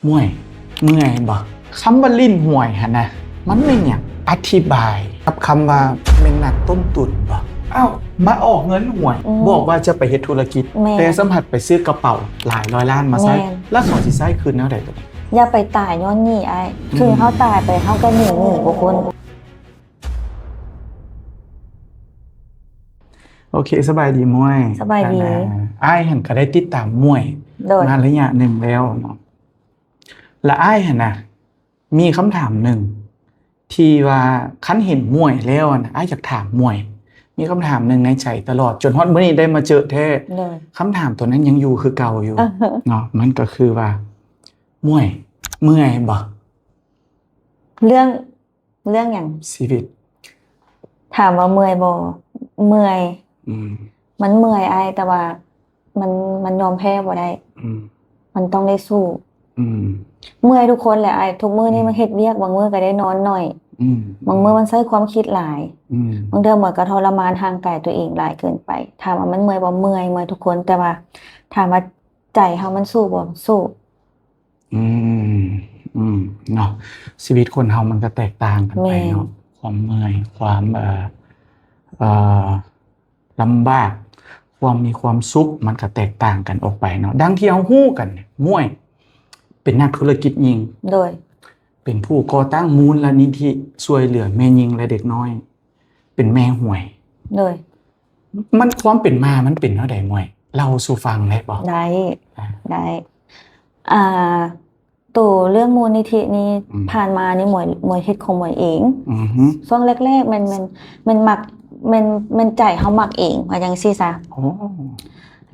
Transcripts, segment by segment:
ມວຍ ເມື່ອຍບໍ່? ຄຳວ່າຫຼິ້ນຫວຍຫັ້ນນະ ມັນແມ່ນຫຍັງ? ອະທິບາຍກັບຄຳວ່າແມ່ນນັກຕົ້ມຕຸ໋ນບໍ່? ອ້າວ ມາອອກເງິນຫວຍ ອືມ ບອກວ່າຈະໄປເຮັດທຸລະກິດ ແມ່ນ ແຕ່ສຳຜັດໄປຊື້ກະເປົາຫຼາຍຮ້ອຍລ້ານມາໃຊ້ ແມ່ນ ແລ້ວເຂົາຊິໃຊ້ຄືນແນວໃດ? ຢ່າໄປຕາຍຍ້ອນໜີ້ອ້າຍ ອືມ ເຖິງເຮົາຕາຍໄປ ເຮົາກໍໜີໜີບໍ່ພົ້ນ. ໂອເຄ ສະບາຍດີມວຍ. ສະບາຍດີ. ອ່າ ອ້າຍຫັ້ນກໍໄດ້ຕິດຕາມມວຍ ໂດຍ ມາໄລຍະໜຶ່ງແລ້ວເນາະ ລະອ້າຍຫັ້ນນະ ມີຄຳຖາມໜຶ່ງທີ່ວ່າຄັນເຫັນມວຍແລ້ວນະ ອ້າຍຢາກຖາມມວຍ ມີຄຳຖາມໜຶ່ງໃນໃຈຕະຫຼອດ ຈົນຮອດມື້ນີ້ໄດ້ມາເຈີແທ້. ໂດຍ. ຄຳຖາມຕົວນັ້ນຍັງຢູ່ຄືເກົ່າຢູ່ເນາະ ມັນກໍຄືວ່າ ມວຍ ເມື່ອຍບໍ່? ເລື່ອງ ເລື່ອງຫຍັງ? ຊີວິດ. ຖາມວ່າເມື່ອຍບໍ່? ເມື່ອຍ. ອືມ. ມັນເມື່ອຍອ້າຍ ແຕ່ວ່າມັນ ມັນຍອມແພ້ບໍ່ໄດ້. ອືມ. ມັນຕ້ອງໄດ້ສູ້. ອືມ. ເມື່ອຍທຸກຄົນແຫຼະອ້າຍ ທຸກມື້ນີ້ ອືມ ມັນເຮັດວຽກ ບາງມື້ກໍໄດ້ນອນໜ້ອຍ. ອືມ. ບາງມື້ມັນໃຊ້ຄວາມຄິດຫຼາຍ. ອືມ. ບາງເທື່ອມັນກໍທໍລະມານຮ່າງກາຍຕົວເອງຫຼາຍເກີນໄປ. ຖາມວ່າມັນເມື່ອຍບໍ່? ເມື່ອຍ, ເມື່ອຍທຸກຄົນ. ແຕ່ວ່າຖາມວ່າໃຈເຮົາມັນສູ້ບໍ່? ສູ້. ອືມ ອືມ ເນາະ ຊີວິດຄົນເຮົາມັນກໍແຕກຕ່າງກັນໄປເນາະ ແມ່ນ ຄວາມເມື່ອຍ ຄວາມ ເອີ ເອີ ລຳບາກ ຄວາມມີຄວາມສຸກ ມັນກໍແຕກຕ່າງກັນອອກໄປເນາະ. ດັ່ງທີ່ເຮົາຮູ້ກັນ ມວຍເປັນນັກທຸລະກິດຍິງ ໂດຍ ເປັນຜູ້ກໍ່ຕັ້ງມູນລະນິທິຊ່ວຍເຫຼືອແມ່ຍິງ ແລະ ເດັກນ້ອຍ ເປັນແມ່ຫວຍ ໂດຍ ມັນ ຄວາມເປັນມາມັນເປັນແນວໃດ ມວຍ? ເລົ່າສູ່ຟັງໄດ້ບໍ່? ໄດ້ ອ່າ ໄດ້ ອ່າ ໂຕເລື່ອງມູນນິທິນີ້ ອືມ ຜ່ານມານີ້ ມວຍ ມວຍເຮັດຂອງມວຍເອງ. ອືຮຶ ຊ່ວງແລກໆ ແມ່ນ ແມ່ນ ແມ່ນມັກ ແມ່ນ ແມ່ນໃຈເຮົາມັກເອງ ວ່າຈັ່ງຊີ້ຊະ. ໂອ້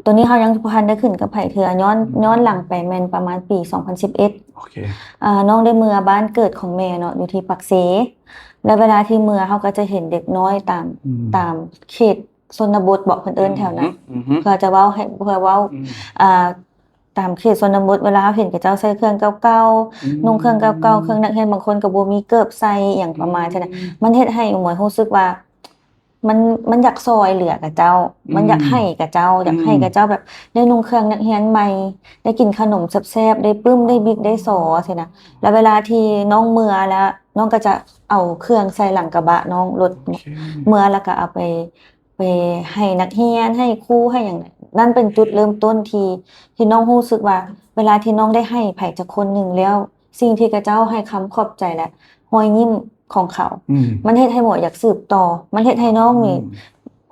ໂຕນີ້ເຮົາຍັງບໍ່ທັນໄດ້ຂຶ້ນກັບໃຜເທື່ອ ຍ້ອນ ອືມ ຍ້ອນຫຼັງໄປແມ່ນປະມານປີສອງພັນສິບເອັດ. ໂອເຄ ອ່າ ນ້ອງໄດ້ເມືອບ້ານເກີດຂອງແມ່ເນາະ ຢູ່ທີ່ປາກເຊ ແລ້ວເວລາທີ່ເມືອ ເຮົາກໍຈະເຫັນເດັກນ້ອຍຕາມ ອືມ ຕາມເຂດຊົນນະບົດເບາະ ເພິ່ນເອີ້ນແຖວນັ້ນ ອືມ ເພື່ອຈະເວົ້າໃຫ້ ເພື່ອເວົ້າ ອືມ ອ່າ ຕາມເຂດຊົນນະບົດ ເວລາເຮົາເຫັນເຂົາເຈົ້າໃສ່ເຄື່ອງເກົ່າໆ ອືມ ນຸ່ງເຄື່ອງເກົ່າໆ ເຄື່ອງນັກຮຽນ ບາງຄົນກໍບໍ່ມີເກີບໃສ່ ອີ່ຫຍັງປະມານນັ້ນນະ ອືມ ມັນເຮັດໃຫ້ໝວຍຮູ້ສຶກວ່າ ມັນ ມັນຢາກຊ່ອຍເຫຼືອເຂົາເຈົ້າ ອືມ ມັນຢາກໃຫ້ເຂົາເຈົ້າ ຢາກໃຫ້ ອືມ ເຂົາເຈົ້າແບບໄດ້ນຸ່ງເຄື່ອງນັກຮຽນໃໝ່ ໄດ້ກິນຂະໜົມແຊບໆ ໄດ້ປຶ້ມ ໄດ້ບິກ ໄດ້ສໍ ຊີ້ນະ. ແລ້ວເວລາທີ່ນ້ອງເມືອແລ້ວ ນ້ອງກໍຈະເອົາເຄື່ອງໃສ່ຫຼັງກະບະນ້ອງ ລົດ ໂອເຄ ເມືອ ແລ້ວກໍເອົາໄປ ໄປໃຫ້ນັກຮຽນ ໃຫ້ຄູ ໃຫ້ຫຍັງ. ນັ້ນເປັນຈຸດເລີ່ມຕົ້ນທີ່ ທີ່ນ້ອງຮູ້ສຶກວ່າ ເວລາທີ່ນ້ອງໄດ້ໃຫ້ໃຜຈັກຄົນໜຶ່ງແລ້ວ ສິ່ງທີ່ເຂົາເຈົ້າໃຫ້ຄຳຂອບໃຈ ແລະ ຮອຍຍິ້ມຂອງເຂົາ ອືມ ມັນເຮັດໃຫ້ໝວຍຢາກສືບຕໍ່ ມັນເຮັດໃຫ້ນ້ອງນີ້ ອືມ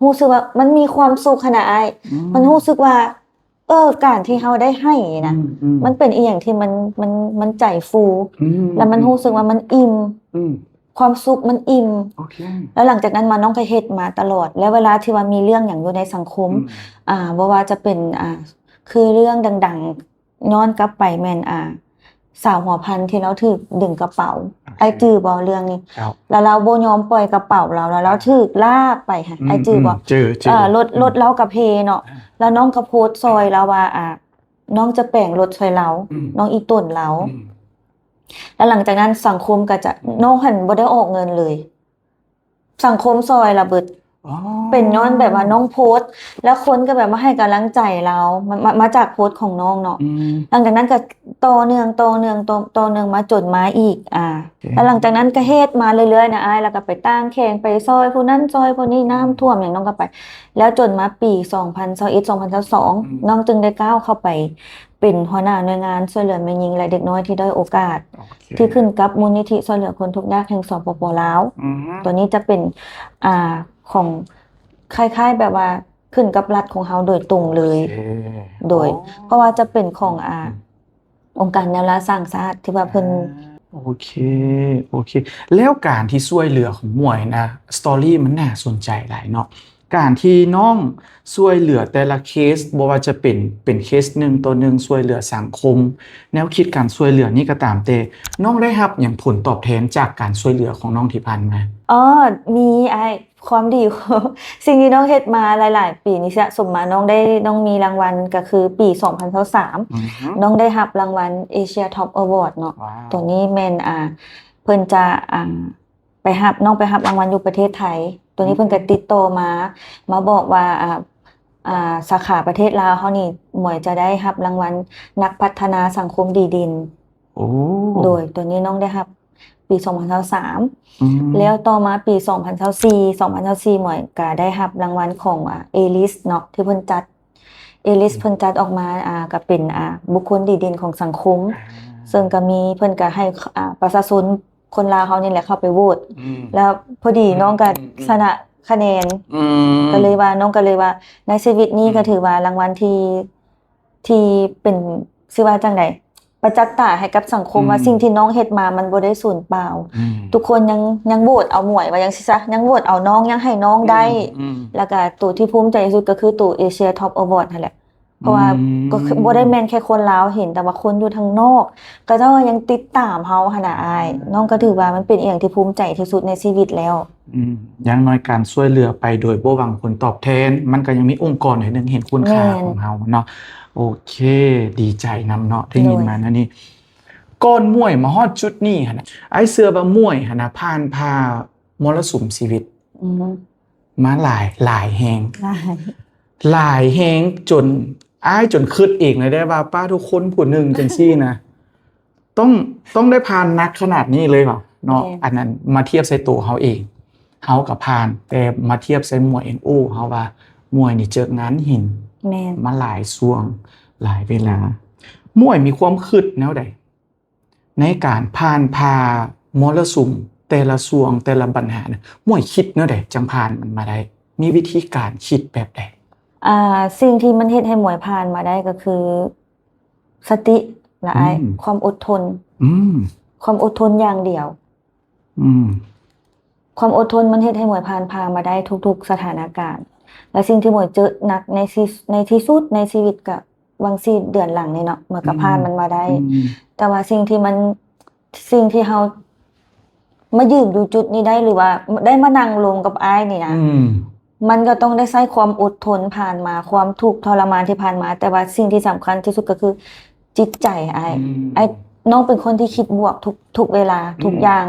ຮູ້ສຶກວ່າມັນມີຄວາມສຸກຫັ້ນນະອ້າຍ ອືມ ມັນຮູ້ສຶກວ່າ ເອີ ການທີ່ເຮົາໄດ້ໃຫ້ນະ ອືມ ອືມ ມັນເປັນອີ່ຫຍັງທີ່ມັນ ມັນ ມັນໃຈຟູ ອືມ ແລ້ວມັນ ອືມ ຮູ້ສຶກວ່າມັນອີ່ມ ອືມ ຄວາມສຸກມັນອີ່ມ ໂອເຄ ແລ້ວຫຼັງຈາກນັ້ນມານ້ອງກໍເຮັດມາຕະຫຼອດ ແລ້ວເວລາທີ່ວ່າມີເລື່ອງຫຍັງຢູ່ໃນສັງຄົມ ອືມ ອ່າ ບໍ່ວ່າຈະເປັນ ອ່າ ຄືເລື່ອງດັງໆ ຍ້ອນກັບໄປແມ່ນ ອ່າ ສາວຫົວພັນທີ່ລາວຖືກດຶງກະເປົາ ໂອເຄ ອ້າຍຈື່ບໍ່ເລື່ອງນີ້? ແລ້ວລາວບໍ່ຍອມປ່ອຍກະເປົາລາວ ແລ້ວລາວຖືກລາກໄປຫັ້ນ ອືມ ອ້າຍຈື່ບໍ່? ອືມ ຈື່ ຈື່ ເອີ ລົດ ອືມ ລົດລາວກະເພເນາະ ອ່າ ແລ້ວນ້ອງກໍໂພສຊ່ອຍລາວວ່າ ອ່າ ນ້ອງຈະແປງລົດຊ່ອຍລາວ ອືມ ນ້ອງອີ່ຕົນລາວ ອືມ ແລ້ວຫຼັງຈາກນັ້ນສັງຄົມກໍຈະ ອືມ ນ້ອງຫັ້ນບໍ່ໄດ້ອອກເງິນເລີຍ ສັງຄົມຊ່ອຍລາວເບິດ ອໍ ເປັນຍ້ອນແບບວ່ານ້ອງໂພສ ແລ້ວຄົນກໍແບບມາໃຫ້ກຳລັງໃຈລາວ ມາ ມາ ມາຈາກໂພສຂອງນ້ອງເນາະ ອືມ ຫຼັງຈາກນັ້ນກໍຕໍ່ເນື່ອງ ຕໍ່ເນື່ອງ ຕໍ່ ຕໍ່ເນື່ອງມາຈົນມາອີກ ອ່າ ໂອເຄ ແລ້ວຫຼັງຈາກນັ້ນກໍເຮັດມາເລື້ອຍໆນະອ້າຍ ແລ້ວກໍໄປຕ່າງແຂວງ ໄປຊ່ອຍຜູ້ນັ້ນຊ່ອຍຜູ້ນີ້ ອືມ ນ້ຳຖ້ວມຫຍັງ ນ້ອງກໍໄປ ແລ້ວຈົນມາປີສອງພັນຊາວເອັດ ສອງພັນຊາວສອງ ອືມ ນ້ອງຈຶ່ງໄດ້ກ້າວເຂົ້າໄປເປັນຫົວໜ້າໜ່ວຍງານຊ່ວຍເຫຼືອແມ່ຍິງ ແລະ ເດັກນ້ອຍທີ່ດ້ອຍໂອກາດ ໂອເຄ ທີ່ຂຶ້ນກັບມູນນິທິຊ່ວຍເຫຼືອຄົນທຸກຍາກແຫ່ງ ສປປ ລາວ ອືຮຶ ຕົວນີ້ຈະເປັນ ອ່າ ຂອງ ຄ້າຍໆແບບວ່າຂຶ້ນກັບລັດຂອງເຮົາໂດຍຕົງເລີຍ ໂອເຄ ໂດຍ ອໍ ເພາະວ່າຈະເປັນຂອງ ອືມ ອ່າ ອືມ ອົງການແນວລາວສ້າງຊາດທີ່ວ່າເພິ່ນ ອ່າ ໂອເຄ ໂອເຄ ແລ້ວການທີ່ຊ່ວຍເຫຼືອຂອງໝວຍນະ ສະຕໍຣີມັນໜ້າສົນໃຈຫຼາຍເນາະ ການທີ່ນ້ອງຊ່ວຍເຫຼືອແຕ່ລະເຄສ ບໍ່ວ່າຈະເປັນ ເປັນເຄສໜຶ່ງຕໍ່ໜຶ່ງ ຊ່ວຍເຫຼືອສັງຄົມ ແນວຄິດການຊ່ວຍເຫຼືອນີ້ກໍຕາມແຕ່ ນ້ອງໄດ້ຮັບຫຍັງຜົນຕອບແທນຈາກການຊ່ວຍເຫຼືອຂອງນ້ອງທີ່ຜ່ານມາ? ອໍ ມີອ້າຍ ຄວາມດີ ສິ່ງທີ່ນ້ອງເຮັດມາຫຼາຍໆປີນີ້ສະສົມມາ ນ້ອງໄດ້ ນ້ອງມີລາງວັນກໍຄືປີສອງພັນຊາວສາມ ອືຮຶ ນ້ອງໄດ້ຮັບລາງວັນ Asia Top Award ເນາະ ວ້າວ ຕົວນີ້ແມ່ນ ອ່າ ເພິ່ນຈະ ອ່າ ໄປຮັບ ນ້ອງໄປຮັບລາງວັນຢູ່ປະເທດໄທ ຕົວນີ້ ອືມ ເພິ່ນກໍຕິດຕໍ່ມາ ມາບອກວ່າ ອ່າ ອ່າ ສາຂາປະເທດລາວເຮົານີ້ ໝວຍຈະໄດ້ຮັບລາງວັນນັກພັດທະນາສັງຄົມດີເດັ່ນ. ໂອ້ ໂອ້ ໂດຍ ໂຕນີ້ນ້ອງໄດ້ຮັບປີສອງພັນຊາວສາມ ອືມ ແລ້ວຕໍ່ມາປີສອງພັນຊາວສີ່ ສອງພັນຊາວສີ່ ໝວຍກະໄດ້ຮັບລາງວັນຂອງ ອາ A-List ເນາະ ທີ່ເພິ່ນຈັດ A-List ອືມ ເພິ່ນຈັດອອກມາ ອາ ກະເປັນ ອາ ບຸກຄົນດີເດັ່ນຂອງສັງຄົມ ອ່າ ເຊິ່ງກະມີ ເພິ່ນກະໃຫ້ ອາ ປະຊາຊົນ ຄົນລາວເຮົານີ້ແຫຼະເຂົ້າໄປໂຫວດ ອືມ ແລ້ວພໍດີ ອືມ ນ້ອງກໍ ອືມ ຊະນະຄະແນນ ອືມ ກໍເລີຍວ່າ ນ້ອງກໍເລີຍວ່າ ໃນຊີວິດນີ້ ອືມ ກໍຖືວ່າລາງວັນທີ່ ທີ່ເປັນ ຊິວ່າຈັ່ງໃດ ປະຈັກຕາໃຫ້ກັບສັງຄົມ ອືມ ວ່າສິ່ງທີ່ນ້ອງເຮັດມາມັນບໍ່ໄດ້ສູນເປົ່າ ອືມ ທຸກຄົນຍັງ ຍັງໂຫວດເອົາໝວຍ ວ່າຈັ່ງຊີ້ຊະ ຍັງໂຫວດເອົານ້ອງ ຍັງໃຫ້ນ້ອງໄດ້ ອືມ ອືມ ແລ້ວກໍໂຕທີ່ພູມໃຈທີ່ສຸດກໍຄືໂຕ Asia Top Award ຫັ້ນແຫຼະ. ເພາະວ່າ ອືມ ກໍຄືບໍ່ໄດ້ແມ່ນແຄ່ຄົນລາວເຫັນ ແຕ່ວ່າຄົນຢູ່ທາງນອກ ເຂົາເຈົ້າຍັງຕິດຕາມເຮົາຫັ້ນນະອ້າຍ. ອືມ ນ້ອງກໍຖືວ່າມັນເປັນອີ່ຫຍັງທີ່ພູມໃຈທີ່ສຸດໃນຊີວິດແລ້ວ. ອືມ ຢ່າງໜ້ອຍການຊ່ວຍເຫຼືອໄປໂດຍບໍ່ຫວັງຜົນຕອບແທນ ມັນກໍຍັງມີອົງກອນໃດໜຶ່ງເຫັນຄຸນຄ່າ ແມ່ນ ຂອງເຮົາເນາະ. ໂອເຄ ດີໃຈນຳເນາະ ໄດ້ຍິນ ໂດຍ ມາແນວນີ້. ກ່ອນໝວຍມາຮອດຈຸດນີ້ຫັ້ນນະ ອ້າຍເຊື່ອວ່າໝວຍຫັ້ນນະ ຜ່ານຜ່າມໍລະສຸມຊີວິດ ອືມ ມາຫຼາຍ ຫຼາຍແຮງ ຫຼາຍ ຫຼາຍແຮງ ຈົນ ອ້າຍຈົນຄິດເອງເລີຍໄດ້ວ່າ ປ້າ ທຸກຄົນຜູ້ໜຶ່ງຈັ່ງຊີ້ນະ ຕ້ອງ ຕ້ອງໄດ້ຜ່ານໜັກຂະໜາດນີ້ເລີຍຫວາເນາະ. ແມ່ນ ອັນນັ້ນມາທຽບໃສ່ໂຕເຮົາເອງ ເຮົາກໍຜ່ານ ແຕ່ມາທຽບໃສ່ໝວຍເອງ ໂອ້ ເຮົາວ່າໝວຍນີ້ເຈິກງານເຫັນ ແມ່ນ ມາຫຼາຍຊ່ວງ ຫຼາຍເວລາ. ໝວຍມີຄວາມຄິດແນວໃດ? ໃນການຜ່ານຜ່າມໍລະສຸມແຕ່ລະຊ່ວງ ແຕ່ລະບັນຫານະ ໝວຍຄິດແນວໃດຈັ່ງຜ່ານມັນມາໄດ້? ມີວິທີການຄິດແບບໃດ? ອ່າ ສິ່ງທີ່ມັນເຮັດໃຫ້ໝວຍຜ່ານມາໄດ້ກໍຄືສະຕິລະອ້າຍ ອືມ ຄວາມອົດທົນ ອືມ ຄວາມອົດທົນຢ່າງດຽວ ອືມ ຄວາມອົດທົນມັນເຮັດໃຫ້ໝວຍຜ່ານຜ່າມາໄດ້ທຸກໆສະຖານະການ ແລະ ສິ່ງທີ່ໝວຍເຈີໜັກໃນທີ່ ໃນທີ່ສຸດໃນຊີວິດກະຫວ່າງສີ່ເດືອນຫຼັງນີ້ເນາະ ໝວຍກະ ອືມ ຜ່ານມັນມາໄດ້ ອືມ ແຕ່ວ່າສິ່ງທີ່ມັນ ສິ່ງທີ່ເຮົາມາຢືນຢູ່ຈຸດນີ້ໄດ້ ຫຼືວ່າໄດ້ມານັ່ງລົມກັບອ້າຍນີ້ນະ ອືມ ມັນກໍຕ້ອງໄດ້ໃຊ້ຄວາມອົດທົນຜ່ານມາ ຄວາມທຸກທໍລະມານທີ່ຜ່ານມາ ແຕ່ວ່າສິ່ງທີ່ສຳຄັນທີ່ສຸດກໍຄືຈິດໃຈອ້າຍ ອືມ ອ້າຍ ນ້ອງເປັນຄົນທີ່ຄິດບວກທຸກ ທຸກເວລາ ອືມ ທຸກຢ່າງ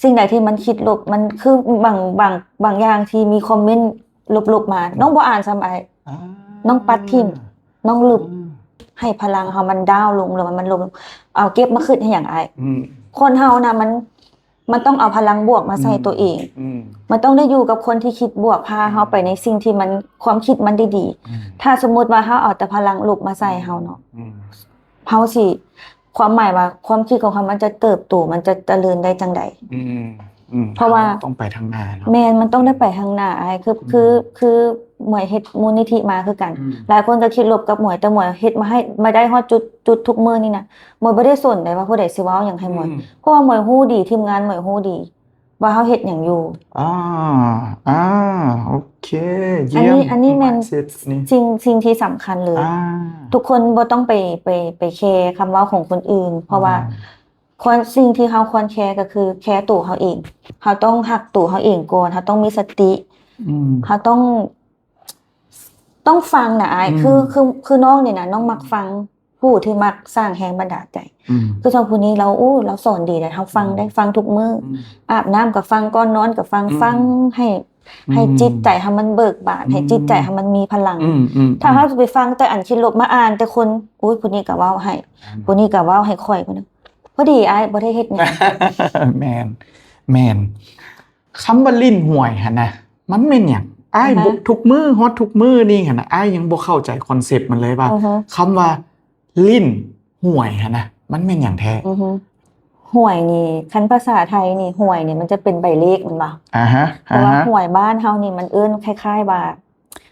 ສິ່ງໃດທີ່ມັນຄິດລົບ ມັນຄືບາງ ບາງ ບາງຢ່າງທີ່ມີຄອມເມັນລົບໆມາ ອືມ ນ້ອງບໍ່ອ່ານຊ້ຳອ້າຍ ອ່າ ນ້ອງປັດຖິ້ມ ນ້ອງລຶບ ອ່າ ໃຫ້ພະລັງເຮົາມັນດາວລົງ ຫຼືວ່າມັນລົງ ເອົາເກັບມາຄິດເຮັດຫຍັງອ້າຍ? ອືມ ຄົນເຮົານະ ມັນ ມັນຕ້ອງເອົາພະລັງບວກມາໃສ່ ອືມ ຕົວເອງ ອືມ ມັນຕ້ອງໄດ້ຢູ່ກັບຄົນທີ່ຄິດບວກ ພາເຮົາໄປໃນສິ່ງທີ່ມັນ ຄວາມຄິດມັນດີໆ ອືມ ຖ້າສົມມຸດວ່າເຮົາເອົາແຕ່ພະລັງລົບມາໃສ່ເຮົາເນາະ ອືມ ເຮົາຊິ ຄວາມໝາຍວ່າຄວາມຄິດຂອງເຮົາມັນຈະເຕີບໂຕ ມັນຈະຈະເລີນໄດ້ຈັ່ງໃດ? ອືມ ອືມ ເພາະວ່າ ເຮົາຕ້ອງໄປທາງໜ້າເນາະ ແມ່ນ ມັນຕ້ອງໄດ້ໄປທາງໜ້າອ້າຍ ຄື ອືມ ຄື ຄືໝວຍເຮັດມູນນິທິມາຄືກັນ ອືມ ຫຼາຍຄົນກໍຄິດລົບກັບໝວຍ ແຕ່ໝວຍເຮັດມາໃຫ້ ມາໄດ້ຮອດຈຸດ ຈຸດທຸກມື້ນີ້ນະ ໝວຍບໍ່ໄດ້ສົນໃດວ່າຜູ້ໃດຊິເວົ້າຫຍັງໃຫ້ໝວຍ ອືມ ເພາະວ່າໝວຍຮູ້ດີ ທີມງານໝວຍຮູ້ດີ ວ່າເຮົາເຮັດຫຍັງຢູ່ ອ່າ ອ່າ ໂອເຄ ຢ້ຽມ ອັນນີ້ ອັນນີ້ແມ່ນ mindset ນີ້ ສິ່ງ ສິ່ງທີ່ສຳຄັນເລີຍ ອ່າ ທຸກຄົນບໍ່ຕ້ອງໄປ ໄປ ໄປແຄຄຳເວົ້າຂອງຄົນອື່ນ ເພາະວ່າ ອ່າ ຄວນ ສິ່ງທີ່ເຮົາຄວນແຄກໍຄືແຄໂຕເຮົາເອງ ເຮົາຕ້ອງຮັກໂຕເຮົາເອງກ່ອນ ເຮົາຕ້ອງມີສະຕິ ອືມ ເຮົາຕ້ອງ ຕ້ອງຟັງນະອ້າຍ ອືມ ຄື ຄື ຄືນ້ອງນີ້ນະ ນ້ອງມັກຟັງ ຜູ້ທີ່ມັກສ້າງແຮງບັນດານໃຈ ອືມ ຄືສອງຜູ້ນີ້ລາວ ໂອ້ ລາວສອນດີເດ້ ເຮົາຟັງໄດ້ ອືມ ຟັງທຸກມື້ ອືມ ອາບນ້ຳກໍຟັງ ກ່ອນນອນກໍຟັງ ອືມ ຟັງໃຫ້ ອືມ ໃຫ້ຈິດໃຈເຮົາມັນເບີກບານ ອືມ ໃຫ້ຈິດໃຈເຮົາມັນມີພະລັງ ອືມ ອືມ ຖ້າເຮົາຈະໄປຟັງແຕ່ອັນຄິດລົບ ມາອ່ານແຕ່ຄົນ ໂອ້ຍ ຜູ້ນີ້ກໍເວົ້າໃຫ້ ອືມ ຜູ້ນີ້ກໍເວົ້າໃຫ້ຂ້ອຍ ຜູ້ນັ້ນ ພໍດີອ້າຍບໍ່ໄດ້ເຮັດຫຍັງ ແມ່ນ ແມ່ນ ຄຳວ່າຫຼິ້ນຫວຍຫັ້ນນະ ມັນແມ່ນຫຍັງ? ອ້າຍ ອືຮະ ທຸກມື້ ຮອດທຸກມື້ນີ້ຫັ້ນນະ ອ້າຍຍັງບໍ່ເຂົ້າໃຈຄອນເຊັບມັນເລີຍວ່າ ອືຮະ ຄຳວ່າຫຼິ້ນຫວຍຫັ້ນນະ ມັນແມ່ນຫຍັງແທ້? ອືຮະ ຫວຍນີ້ ຄັນພາສາໄທນີ້ ຫວຍນີ້ມັນຈະເປັນໃບເລກແມ່ນບໍ່? ອາຮະ ແຕ່ວ່າ ອາຮະ ຫວຍບ້ານເຮົານີ້ ມັນເອີ້ນຄ້າຍໆວ່າ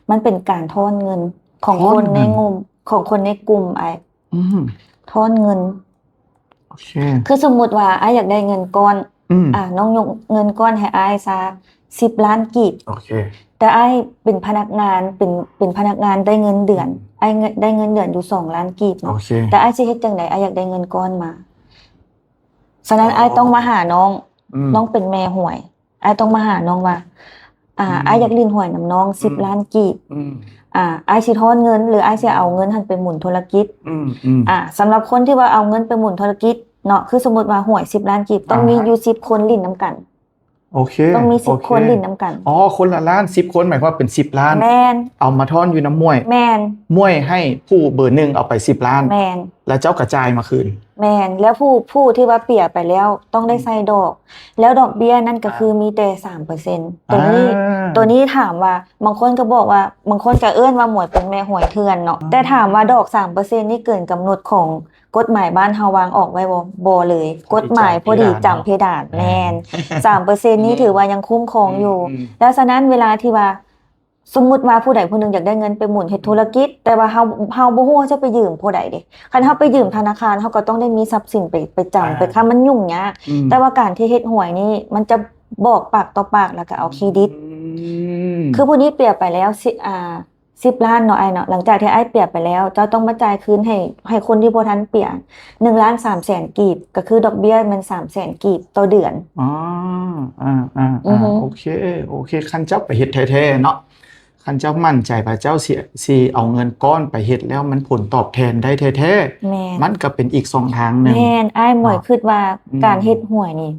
ມັນເປັນການທ້ອນເງິນຂອງ ທ້ອນເງິນ ຄົນໃນກຸ່ມ ຂອງຄົນໃນກຸ່ມອ້າຍ ອືມ ທ້ອນເງິນ ໂອເຄ ຄືສົມມຸດວ່າອ້າຍຢາກໄດ້ເງິນກ້ອນ ອືມ ອາ ນ້ອງຍົກເງິນກ້ອນໃຫ້ອ້າຍຊະ ສິບລ້ານກີບ ໂອເຄ ແຕ່ອ້າຍເປັນພະນັກງານ ເປັນ ເປັນພະນັກງານໄດ້ເງິນເດືອນ ອືມ ອ້າຍໄດ້ເງິນເດືອນຢູ່ສອງລ້ານກີບເນາະ ໂອເຄ ແຕ່ອ້າຍຊິເຮັດຈັ່ງໃດ ອ້າຍຢາກໄດ້ເງິນກ້ອນມາ ສະນັ້ນ ອໍ ອ້າຍຕ້ອງມາຫານ້ອງ ອືມ ນ້ອງເປັນແມ່ຫວຍ ອ້າຍຕ້ອງມາຫານ້ອງວ່າ ອ່າ ອືມ ອ້າຍຢາກຫຼິ້ນຫວຍນຳນ້ອງ ອືມ ສິບລ້ານກີບ ອືມ ອ່າ ອ້າຍຊິຖອນເງິນ ຫຼື ອ້າຍຊິເອົາເງິນຫັ້ນໄປໝູນທຸລະກິດ ອືມ ອືມ ອ່າ ສຳລັບຄົນທີ່ວ່າເອົາເງິນໄປໝູນທຸລະກິດເນາະ ຄືສົມມຸດວ່າຫວຍສິບລ້ານກີບ ຕ້ອງມີ ອ່າຮະ ຢູ່ສິບຄົນຫຼິ້ນນຳກັນ ໂອເຄ ຕ້ອງມີສິບ ໂອເຄ ຄົນຫຼິ້ນນຳກັນ ອໍ ຄົນລະລ້ານ ສິບຄົນ ໝາຍຄວາມວ່າເປັນສິບລ້ານ ແມ່ນ ເອົາມາຖອນຢູ່ນຳໝວຍ ແມ່ນ ໝວຍໃຫ້ຜູ້ເບີໜຶ່ງເອົາໄປສິບລ້ານ ແມ່ນ ແລ້ວເຈົ້າກະຈ່າຍມາຄືນ ແມ່ນ ແລ້ວຜູ້ ຜູ້ທີ່ວ່າເປຍໄປແລ້ວຕ້ອງໄດ້ ອືມ ໃສ່ດອກ ແລ້ວດອກເບ້ຍນັ້ນກໍ ອ່າ ຄືມີແຕ່ສາມເປີເຊັນ ຕົວນີ້ ອ່າ ຕົວນີ້ຖາມວ່າ ບາງຄົນກໍບອກວ່າ ບາງຄົນກໍເອີ້ນວ່າໝວຍເປັນແມ່ຫວຍເຖື່ອນເນາະ ອ່າ ແຕ່ຖາມວ່າດອກສາມເປີເຊັນນີ້ເກີນກຳນົດຂອງກົດໝາຍບ້ານເຮົາວາງອອກໄວ້ບໍ່? ບໍ່ເລີຍ ກົດໝາຍພໍດີຈຳເພດານ ພໍດີຈຳເພດານເນາະ ແມ່ນ ສາມເປີເຊັນນີ້ ແມ່ນ ຖືວ່າຍັງຄຸ້ມຄອງຢູ່ ອືມໆ ແລ້ວສະນັ້ນເວລາທີ່ວ່າ ສົມມຸດວ່າຜູ້ໃດຜູ້ໜຶ່ງຢາກໄດ້ເງິນໄປໝູນເຮັດທຸລະກິດ ແຕ່ວ່າເຮົາ ເຮົາບໍ່ຮູ້ເຮົາຈະໄປຢືມຜູ້ໃດເດ ຄັນເຮົາໄປຢືມທະນາຄານ ເຮົາກໍຕ້ອງໄດ້ມີຊັບສິນໄປ ໄປຈຳ ອ່າ ໄປຄ້ຳ ມັນຫຍຸ້ງຍາກ ອືມ ແຕ່ວ່າການທີ່ເຮັດຫວຍນີ້ ມັນຈະບອກປາກຕໍ່ປາກ ແລ້ວກໍເອົາເຄຣດິດ ອືມ ຄືຜູ້ນີ້ເປຍໄປແລ້ວ ສິ ອ່າ ສິບລ້ານເນາະອ້າຍເນາະ ຫຼັງຈາກທີ່ອ້າຍເປຍໄປແລ້ວ ເຈົ້າຕ້ອງມາຈ່າຍຄືນໃຫ້ ໃຫ້ຄົນທີ່ບໍ່ທັນເປຍ ໜຶ່ງລ້ານສາມແສນກີບ ກໍຄືດອກເບ້ຍແມ່ນສາມແສນກີບຕໍ່ເດືອນ ອໍ ອ່າໆໆ ອືຮຶ ໂອເຄ ໂອເຄ ຄັນເຈົ້າໄປເຮັດແທ້ໆເນາະ ຄັນເຈົ້າໝັ້ນໃຈວ່າເຈົ້າຊິ ຊິເອົາເງິນກ້ອນໄປເຮັດແລ້ວມັນຜົນຕອບແທນໄດ້ແທ້ໆ ແມ່ນ ມັນກໍເປັນອີກຊ່ອງທາງໜຶ່ງ ແມ່ນ ອ້າຍໝວຍ ເນາະ ຄິດວ່າ ອືມ ການເຮັດຫວຍນີ້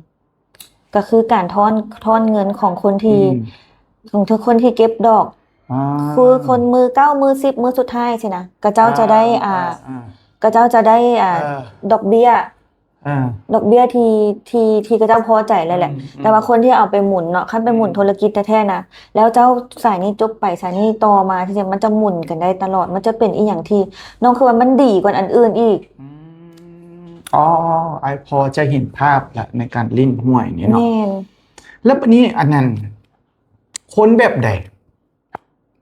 ກໍຄືການທ້ອນ ທ້ອນເງິນຂອງຄົນທີ່ ອືມ ຂອງທຸກຄົນທີ່ເກັບດອກ ອ່າ ຄືຄົນມືເກົ້າ ມືສິບ ມືສຸດທ້າຍຊີ້ນະ ຂະເຈົ້າຈະໄດ້ ອ່າ ອ່າ ອ່າ ຂະເຈົ້າຈະໄດ້ ອ່າ ເອີ ດອກເບ້ຍ ອ່າ ດອກເບ້ຍທີ່ ທີ່ ທີ່ຂະເຈົ້າພໍໃຈແລ້ວແຫຼະ ອືມ ແຕ່ວ່າຄົນທີ່ເອົາໄປໝູນເນາະ ຄັນໄປໝູນ ອືມ ທຸລະກິດແທ້ໆນະ ແລ້ວເຈົ້າສາຍນີ້ຈົບໄປ ສາຍນີ້ຕໍ່ມາ ທີ່ຈະ ມັນຈະໝູນກັນໄດ້ຕະຫຼອດ ມັນຈະເປັນອີ່ຫຍັງທີ່ ນ້ອງຄິດວ່າມັນດີກວ່າອັນອື່ນອີກ ອືມ ອໍ ອ້າຍພໍຈະເຫັນພາບລະ ໃນການຫຼິ້ນຫວຍນີ້ເນາະ ແມ່ນ ແລ້ວບາດນີ້ອັນນັ້ນ ຄົນແບບໃດ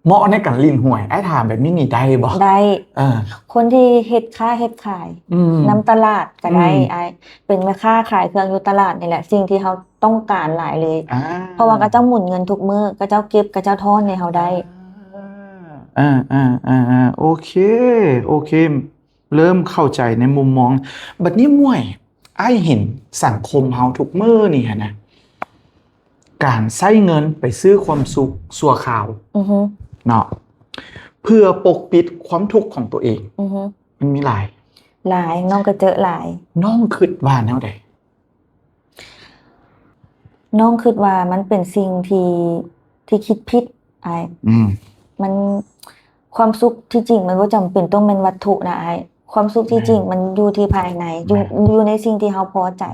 ເໝາະໃນການຫຼິ້ນຫວຍ? ອ້າຍຖາມແບບນີ້ນີ້ໄດ້ບໍ່? ໄດ້ ເອີ ຄົນທີ່ເຮັດຄ້າເຮັດຂາຍ ອືມ ນຳຕະຫຼາດກໍໄດ້ ອືມ ອ້າຍ ເປັນແມ່ຄ້າຂາຍເຄື່ອງຢູ່ຕະຫຼາດນີ້ແຫຼະ ສິ່ງທີ່ເຮົາຕ້ອງການຫຼາຍເລີຍ ອ່າ ເພາະວ່າຂະເຈົ້າໝູນເງິນທຸກມື້ ຂະເຈົ້າເກັບ ຂະເຈົ້າທ້ອນໃຫ້ເຮົາໄດ້ ອ່າ ເອີໆໆໆ ໂອເຄ ໂອເຄ ເລີ່ມເຂົ້າໃຈໃນມຸມມອງ ບັດນີ້ໝວຍ ອ້າຍເຫັນສັງຄົມເຮົາທຸກມື້ນີ້ຫັ້ນນະ ການໃຊ້ເງິນໄປຊື້ຄວາມສຸກຊົ່ວຄາວ ອືຮຶ ເນາະ ເພື່ອປົກປິດຄວາມທຸກຂອງຕົວເອງ ອືຮຶ ມັນມີຫຼາຍ ຫຼາຍ ນ້ອງກໍເຈີຫຼາຍ ນ້ອງຄິດວ່າແນວໃດ? ນ້ອງຄິດວ່າມັນເປັນສິ່ງທີ່ ທີ່ຄິດຜິດອ້າຍ ອືມ ມັນ ຄວາມສຸກທີ່ຈິງມັນບໍ່ຈຳເປັນຕ້ອງແມ່ນວັດຖຸນະອ້າຍ ຄວາມສຸກທີ່ຈິງ ແມ່ນ ມັນຢູ່ທີ່ພາຍໃນ ຢູ່ ແມ່ນ ຢູ່ໃນສິ່ງທີ່ເຮົາພໍໃຈ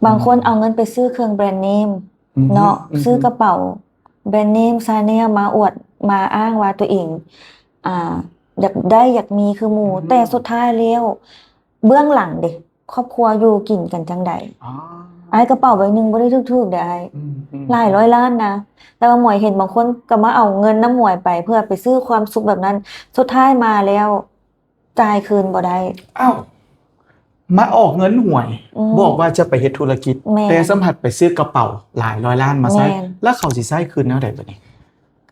ບາງຄົນ ອືມ ເອົາເງິນໄປຊື້ເຄື່ອງແບຣນເນມ ອືຮຶ ເນາະ ອືຮຶ ຊື້ກະເປົາແບຣນເນມ ຊາແນລ ມາອວດ ມາອ້າງວ່າຕົວເອງ ອ່າ ຢາກໄດ້ ຢາກມີຄືໝູ່ ອືຮຶ ແຕ່ສຸດທ້າຍແລ້ວ ເບື້ອງຫຼັງເດ ຄອບຄົວຢູ່ກິນກັນຈັ່ງໃດ? ອໍ ອ້າຍ ກະເປົາໃບໜຶ່ງບໍ່ໄດ້ຖືກໆເດ້ອ້າຍ ອືມໆໆ ຫຼາຍຮ້ອຍລ້ານນະ ແຕ່ວ່າໝວຍເຫັນບາງຄົນກໍມາເອົາເງິນນຳໝວຍໄປ ເພື່ອໄປຊື້ຄວາມສຸກແບບນັ້ນ ສຸດທ້າຍມາແລ້ວ ຈ່າຍຄືນບໍ່ໄດ້ ອ້າວ ມາອອກເງິນຫວຍ ອືມ ບອກວ່າຈະໄປເຮັດທຸລະກິດ ແມ່ນ ແຕ່ສຳຜັດໄປຊື້ກະເປົາຫຼາຍຮ້ອຍລ້ານມາໃຊ້ ແມ່ນ ແລ້ວເຂົາຊິໃຊ້ຄືນແນວໃດບາດນີ້?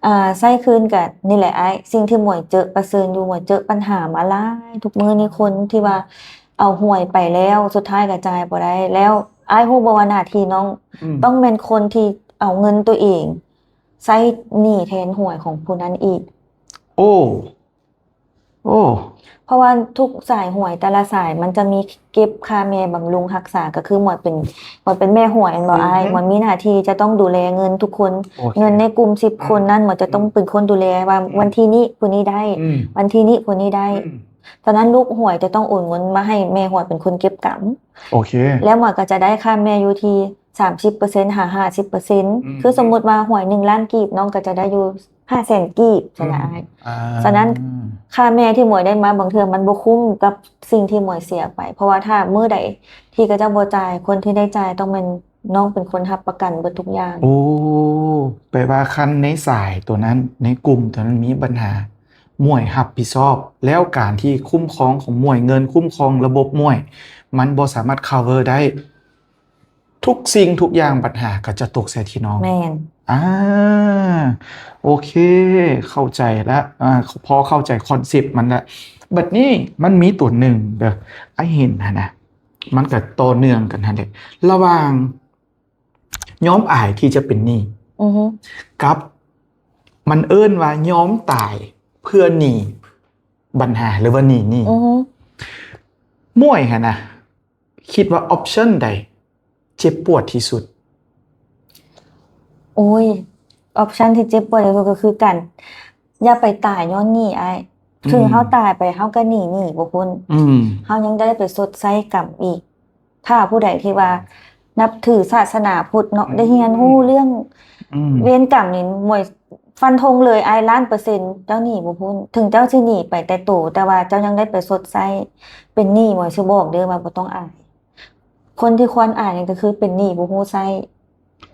ອ່າ ໃຊ້ຄືນກະນີ້ແຫຼະອ້າຍ ສິ່ງທີ່ໝວຍເຈີປະເຊີນຢູ່ ໝວຍເຈີປັນຫາມາຫຼາຍ ທຸກມື້ນີ້ຄົນທີ່ວ່າເອົາຫວຍໄປແລ້ວ ສຸດທ້າຍກະຈ່າຍບໍ່ໄດ້ ແລ້ວອ້າຍຮູ້ບໍ່ວ່າໜ້າທີ່ນ້ອງ ອືມ ຕ້ອງແມ່ນຄົນທີ່ເອົາເງິນຕົວເອງໃຊ້ໜີ້ແທນຫວຍຂອງຜູ້ນັ້ນອີກ ໂອ້ ໂອ້ ເພາະວ່າທຸກສາຍຫວຍແຕ່ລະສາຍມັນຈະມີເກັບຄ່າແມ່ບຳລຸງຮັກສາ ກໍຄືໝວຍເປັນ ໝວຍເປັນແມ່ຫວຍແມ່ນບໍ່ອ້າຍ? ອືຮຶ ໝວຍມີໜ້າທີ່ຈະຕ້ອງດູແລເງິນທຸກຄົນ ໂອເຄ ເງິນໃນກຸ່ມສິບ ອືມ ຄົນນັ້ນ ໝວຍຈະຕ້ອງ ອືມ ເປັນຄົນດູແລວ່າ ອືມ ວັນທີນີ້ຜູ້ນີ້ໄດ້ ອືມ ວັນທີນີ້ຜູ້ນີ້ໄດ້ ອືມ ສະນັ້ນລູກຫວຍຈະຕ້ອງໂອນເງິນມາໃຫ້ແມ່ຫວຍເປັນຄົນເກັບກຳ ໂອເຄ ແລ້ວໝວຍກໍຈະໄດ້ຄ່າແມ່ຢູ່ທີ່ ສາມສິບເປີເຊັນ ຫາ ຫ້າສິບເປີເຊັນ ອືມ ຄືສົມມຸດວ່າຫວຍໜຶ່ງລ້ານກີບ ນ້ອງກໍຈະໄດ້ຢູ່ຫ້າແສນກີບຊັ້ນນະ ອືມ ອ້າຍ ອ່າ ສະນັ້ນ ຄ່າແມ່ທີ່ໝວຍໄດ້ມາບາງເທື່ອມັນບໍ່ຄຸ້ມກັບສິ່ງທີ່ໝວຍເສຍໄປ ເພາະວ່າຖ້າມື້ໃດທີ່ເຂົາເຈົ້າບໍ່ຈ່າຍ ຄົນທີ່ໄດ້ຈ່າຍຕ້ອງແມ່ນນ້ອງເປັນຄົນຮັບປະກັນເບິດທຸກຢ່າງ ໂອ້ ແປວ່າຄັນໃນສາຍຕົວນັ້ນ ໃນກຸ່ມຕົວນັ້ນມີບັນຫາ ໝວຍຮັບຜິດຊອບ ແລ້ວການທີ່ຄຸ້ມຄອງຂອງໝວຍ ເງິນຄຸ້ມຄອງລະບົບໝວຍ ມັນບໍ່ສາມາດ cover ໄດ້ ທຸກສິ່ງທຸກຢ່າງບັນຫາກໍຈະຕົກໃສ່ທີ່ນ້ອງ ແມ່ນ ອ່າ ໂອເຄ ເຂົ້າໃຈລະ ອ່າ ພໍເຂົ້າໃຈຄອນເຊັບມັນລະ ບັດນີ້ມັນມີຕົວໜຶ່ງເດີ ອ້າຍເຫັນຫັ້ນນະ ມັນກໍຕໍ່ເນື່ອງກັນຫັ້ນແຫຼະ ລະຫວ່າງຍອມອາຍທີ່ຈະເປັນໜີ້ ອືຮຶ ກັບມັນເອີ້ນວ່າຍອມຕາຍເພື່ອໜີ້ບັນຫາ ຫຼືວ່າໜີ້ໜີ້ ອືຮຶ ໝວຍຫັ້ນນະ ຄິດວ່າ option ໃດເຈັບປວດທີ່ສຸດ? ໂອ້ຍ option ທີ່ເຈັບປວດທີ່ສຸດກໍຄືການ ຢ່າໄປຕາຍຍ້ອນໜີ້ອ້າຍ ຄືເຮົາຕາຍໄປເຮົາກໍໜີໜີ້ບໍ່ພົ້ນ ເຮົາຍັງໄດ້ໄປຊົດໃຊ້ກຳອີກ. ຖ້າຜູ້ໃດທີ່ວ່ານັບຖືສາສະໜາພຸດເນາະ ໄດ້ຮຽນຮູ້ເລື່ອງເວນກຳນີ້ ໝວຍຟັນທົງເລີຍອ້າຍລ້ານເປີເຊັນ ເຈົ້າໜີບໍ່ພົ້ນ. ເຖິງເຈົ້າຊິໜີໄປແຕ່ໂຕ ແຕ່ວ່າເຈົ້າຍັງໄດ້ໄປຊົດໃຊ້ເປັນໜີ້. ໝວຍຊິບອກເດີວ່າບໍ່ຕ້ອງອາຍ ຄົນທີ່ຄວນອາຍນີ້ກໍຄືເປັນໜີບໍ່ຮູ້ໃຊ້.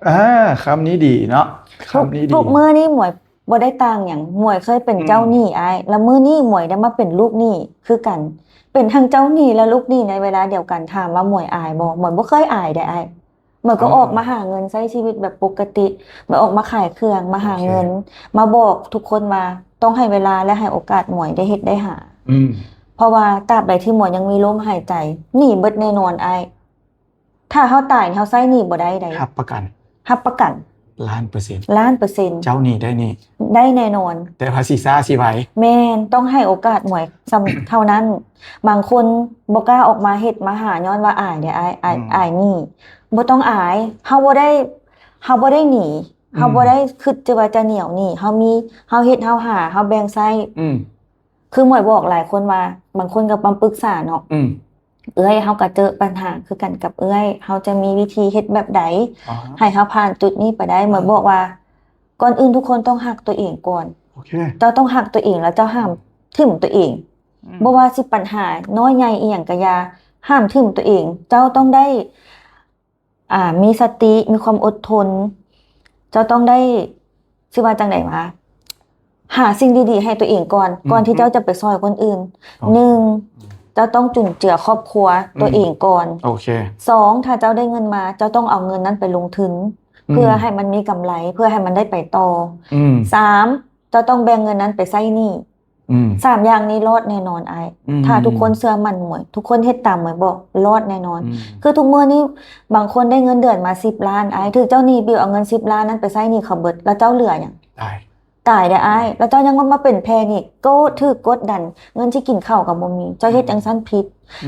ອ່າ ຄຳນີ້ດີເນາະ ຄຳນີ້ດີ. ທຸກມື້ນີ້ໝວຍ ບໍ່ໄດ້ຕ່າງຫຍັງ ໝວຍເຄີຍເປັນເຈົ້າໜີ້ອ້າຍ ແລ້ວມື້ນີ້ໝວຍໄດ້ມາເປັນລູກໜີ້ຄືກັນ ເປັນທັງເຈົ້າໜີ້ ແລະ ລູກໜີ້ໃນເວລາດຽວກັນ. ຖາມວ່າໝວຍອາຍບໍ່? ໝວຍບໍ່ເຄີຍອາຍເດ້ອ້າຍ. ໝວຍກໍອອກມາຫາເງິນໃຊ້ຊີວິດແບບປົກກະຕິ ໝວຍອອກມາຂາຍເຄື່ອງ ມາຫາເງິນ ມາບອກທຸກຄົນວ່າຕ້ອງໃຫ້ເວລາ ແລະ ໃຫ້ໂອກາດໝວຍໄດ້ເຮັດໄດ້ຫາ. ເພາະວ່າຕາບໃດທີ່ໝວຍຍັງມີລົມຫາຍໃຈ ໜີເບິດແນ່ນອນອ້າຍ. ຖ້າເຮົາຕາຍເຮົາໃຊ້ໜີ້ບໍ່ໄດ້ໃດ໋. ຮັບປະກັນ ຮັບປະກັນລ້ານເປີເຊັນ ລ້ານເປີເຊັນ. ເຈົ້າໜີໄດ້ໜີ ໄດ້ແນ່ນອນ ແຕ່ວ່າຊິຊ້າຊິໄວ ແມ່ນ ຕ້ອງໃຫ້ໂອກາດໝວຍສ່ຳເທົ່ານັ້ນ. ບາງຄົນບໍ່ກ້າອອກມາເຮັດມາຫາ ຍ້ອນວ່າອາຍເດ້ອ້າຍ ອາຍ ອາຍໜີ. ບໍ່ຕ້ອງອາຍ ເຮົາບໍ່ໄດ້ ເຮົາບໍ່ໄດ້ໜີ ເຮົາບໍ່ໄດ້ຄິດຈະວ່າຈະໜຽວໜີ. ເຮົາມີ ເຮົາເຮັດ ເຮົາຫາ ເຮົາແບ່ງໃຊ້. ຄືໝວຍບອກຫຼາຍຄົນວ່າ ບາງຄົນກໍມາປຶກສາເນາະ ເອື້ອຍເຮົາກໍເຈີບັນຫາຄືກັນກັບເອື້ອຍ ເຮົາຈະມີວິທີເຮັດແບບໃດໃຫ້ເຮົາຜ່ານຈຸດນີ້ໄປໄດ້. ໝວຍບອກວ່າ ກ່ອນອື່ນທຸກຄົນຕ້ອງຮັກຕົວເອງກ່ອນ. ເຈົ້າຕ້ອງຮັກຕົວເອງ ແລ້ວເຈົ້າຫ້າມຖິ້ມຕົວເອງ. ບໍ່ວ່າຊິປັນຫານ້ອຍໃຫຍ່ອີ່ຫຍັງກໍຢ່າ ຫ້າມຖິ້ມຕົວເອງ. ເຈົ້າຕ້ອງໄດ້ ອ່າ ມີສະຕິ ມີຄວາມອົດທົນ. ເຈົ້າຕ້ອງໄດ້ ຊິວ່າຈັ່ງໃດວະ ຫາສິ່ງດີໆໃຫ້ຕົວເອງກ່ອນ ກ່ອນທີ່ເຈົ້າຈະໄປຊ່ອຍຄົນອື່ນ. ໜຶ່ງ ເຈົ້າຕ້ອງຈຸນເຈືອຄອບຄົວຕົວເອງກ່ອນ. ສອງ ຖ້າເຈົ້າໄດ້ເງິນມາ ເຈົ້າຕ້ອງເອົາເງິນນັ້ນໄປລົງທຶນ ເພື່ອໃຫ້ມັນມີກຳໄລ ເພື່ອໃຫ້ມັນໄດ້ໄປຕໍ່. ສາມ ເຈົ້າຕ້ອງແບ່ງເງິນນັ້ນໄປໃຊ້ໜີ້. ສາມຢ່າງນີ້ລອດແນ່ນອນອ້າຍ. ຖ້າທຸກຄົນເຊື່ອໝັ້ນໝວຍ ທຸກຄົນເຮັດຕາມໝວຍບອກ ລອດແນ່ນອນ. ຄືທຸກມື້ນີ້ບາງຄົນໄດ້ເງິນເດືອນມາສິບລ້ານອ້າຍ ຖືກເຈົ້າໜີ້ບິວເອົາເງິນສິບລ້ານນັ້ນໄປໃຊ້ໜີ້ເຂົາເບິດ ແລ້ວເຈົ້າເຫຼືອຫຍັງ? ຕາຍ ຕາຍເດ້ອ້າຍ. ແລ້ວເຈົ້າຍັງມາເປັນແພນິກ ກໍຖືກກົດດັນ ເງິນຊິກິນເຂົ້າກໍບໍ່ມີ. ເຈົ້າເຮັດຈັ່ງຊັ້ນຜິດ.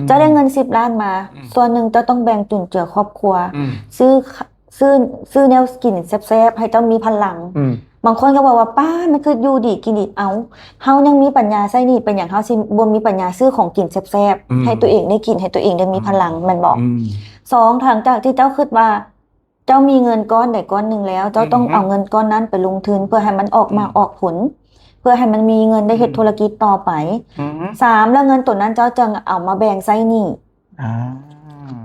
ເຈົ້າໄດ້ເງິນສິບລ້ານມາ ສ່ວນໜຶ່ງເຈົ້າຕ້ອງແບ່ງຈຸນເຈືອຄອບຄົວ ຊື້ ຊື້ ຊື້ແນວກິນແຊບໆ ໃຫ້ເຈົ້າມີພະລັງ. ບາງຄົນກໍບອກວ່າ ປ້າ ມັນຄືຢູ່ດີກິນດີ. ເອົ້າ ເຮົາຍັງມີປັນຍາໃຊ້ໜີ້ ເປັນຫຍັງເຮົາຊິບໍ່ມີປັນຍາຊື້ຂອງກິນແຊບໆ ໃຫ້ຕົວເອງໄດ້ກິນ ໃຫ້ຕົວເອງໄດ້ມີພະລັງ ແມ່ນບໍ່? ສອງ ຫຼັງຈາກທີ່ເຈົ້າຄິດວ່າເຈົ້າມີເງິນກ້ອນໃດກ້ອນໜຶ່ງແລ້ວ ເຈົ້າຕ້ອງເອົາເງິນກ້ອນນັ້ນໄປລົງທຶນ ເພື່ອໃຫ້ມັນອອກໝາກອອກຜົນ ເພື່ອໃຫ້ມັນມີເງິນໄດ້ເຮັດທຸລະກິດຕໍ່ໄປ. ສາມ ແລ້ວເງິນໂຕນັ້ນເຈົ້າຈຶ່ງເອົາມາແບ່ງໃຊ້ໜີ້.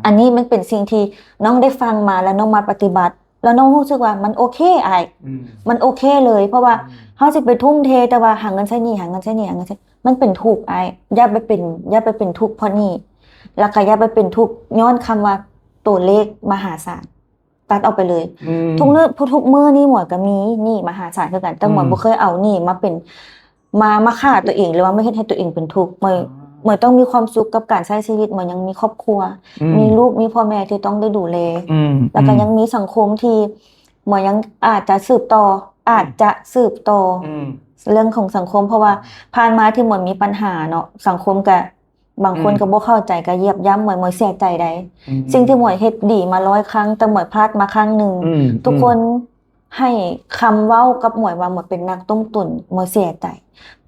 ອັນນີ້ມັນເປັນສິ່ງທີ່ນ້ອງໄດ້ຟັງມາ ແລ້ວນ້ອງມາປະຕິບັດ ແລ້ວນ້ອງຮູ້ສຶກວ່າມັນໂອເຄອ້າຍ. ມັນໂອເຄເລີຍ ເພາະວ່າເຮົາຊິໄປທຸ່ມເທແຕ່ວ່າຫາເງິນໃຊ້ໜີ້ ຫາເງິນໃຊ້ໜີ້ ຫາເງິນໃຊ້ ມັນເປັນທຸກອ້າຍ. ຢ່າໄປເປັນ ຢ່າໄປເປັນທຸກເພາະໜີ້ ແລ້ວກໍຢ່າໄປເປັນທຸກຍ້ອນຄຳວ່າໂຕເລກມະຫາສານ ຕັດອອກໄປເລີຍ. ທຸກມື້ ທຸກມື້ນີ້ໝວຍກໍມີໜີ້ມະຫາສານຄືກັນ ແຕ່ໝວຍບໍ່ເຄີຍເອົາໜີ້ມາເປັນ ມາ ມາຂ້າຕົວເອງ ຫຼືວ່າມາເຮັດໃຫ້ຕົວເອງເປັນທຸກ. ໝວຍ ໝວຍຕ້ອງມີຄວາມສຸກກັບການໃຊ້ຊີວິດ. ໝວຍຍັງມີຄອບຄົວ ມີລູກ ມີພໍ່ແມ່ທີ່ຕ້ອງໄດ້ດູແລ ແລ້ວກໍຍັງມີສັງຄົມທີ່ໝວຍຍັງອາດຈະສືບຕໍ່ ອາດຈະສືບຕໍ່ເລື່ອງຂອງສັງຄົມ ເພາະວ່າຜ່ານມາທີ່ໝວຍມີບັນຫາເນາະ ສັງຄົມກໍ ບາງຄົນກໍບໍ່ເຂົ້າໃຈ ກໍຢຽບຢ່ຳໝວຍ ໝວຍເສຍໃຈໃດ໋. ສິ່ງທີ່ໝວຍເຮັດດີມາຮ້ອຍຄັ້ງ ແຕ່ໝວຍພາດມາຄັ້ງໜຶ່ງ ທຸກຄົນໃຫ້ຄຳເວົ້າກັບໝວຍວ່າໝວຍເປັນນັກຕົ້ມຕຸ໋ນ ໝວຍເສຍໃຈ.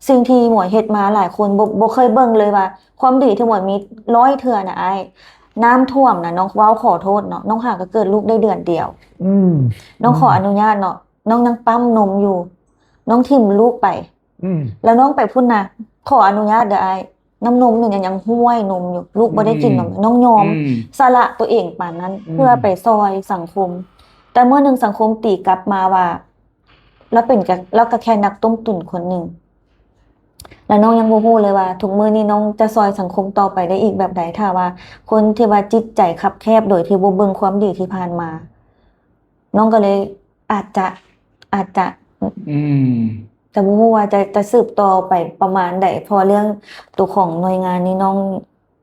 ສິ່ງທີ່ໝວຍເຮັດມາຫຼາຍຄົນບໍ່ ບໍ່ເຄີຍເບິ່ງເລີຍວ່າ ຄວາມດີທີ່ໝວຍມີຮ້ອຍເທື່ອນະອ້າຍ ນ້ຳຖ້ວມນະ ນ້ອງເວົ້າຂໍໂທດເນາະ ນ້ອງຫາກໍເກີດລູກໄດ້ເດືອນດຽວ ນ້ອງຂໍອະນຸຍາດເນາະ ນ້ອງຍັງປ້ຳນົມຢູ່ ນ້ອງຖິ້ມລູກໄປ ແລ້ວນ້ອງໄປພຸ້ນນະ ຂໍອະນຸຍາດເດີອ້າຍ ນ້ຳນົມນີ້ຍັງຫ້ວຍນົມຢູ່ ລູກບໍ່ໄດ້ກິນນົມ ນ້ອງຍອມສະຫຼະຕົວເອງປານນັ້ນ ເພື່ອໄປຊ່ອຍສັງຄົມ. ແຕ່ມື້ໜຶ່ງສັງຄົມຕີກັບມາວ່າ ລາວເປັນກະ ລາວກະແຄ່ນັກຕົ້ມຕຸ໋ນຄົນໜຶ່ງ ແລ້ວນ້ອງຍັງບໍ່ຮູ້ເລີຍວ່າ ທຸກມື້ນີ້ນ້ອງຈະຊ່ອຍສັງຄົມຕໍ່ໄປໄດ້ອີກແບບໃດ ຖ້າວ່າຄົນທີ່ວ່າຈິດໃຈຄັບແຄບໂດຍທີ່ບໍ່ເບິ່ງຄວາມດີທີ່ຜ່ານມາ. ນ້ອງກໍເລີຍອາດຈະ ອາດຈະ ອືມ ແຕ່ບໍ່ຮູ້ວ່າຈະ ຈະສືບຕໍ່ໄປປະມານໃດ ເພາະວ່າເລື່ອງໂຕຂອງໜ່ວຍງານນີ້ນ້ອງ